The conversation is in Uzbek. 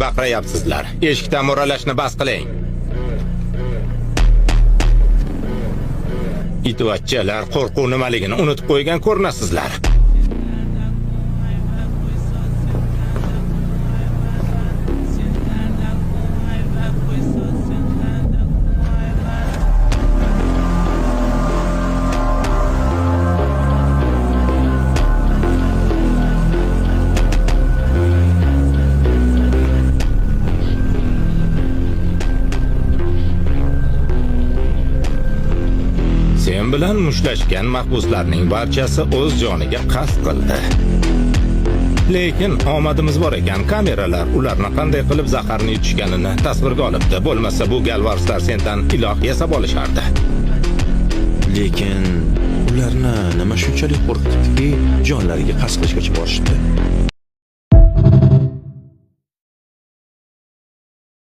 Baqirayapsizlar. Eshikdan mo'ralashni bas qiling. Itvachchalar qo'rquv nimaligini unutib qo'ygan ko'rinasizlar. Sen bilan mushlashgan mahbuslarning barchasi o'z joniga qasd qildi. Lekin omadimiz bor ekan, kameralar ularni qanday qilib zaharni yutishganini tasvirga olibdi. Bo'lmasa bu galvarslar sendan iloh yasab olishardi. Lekin ularni nima shunchalik qo'rqitibdiki, jonlariga qasd qilishgacha borishibdi?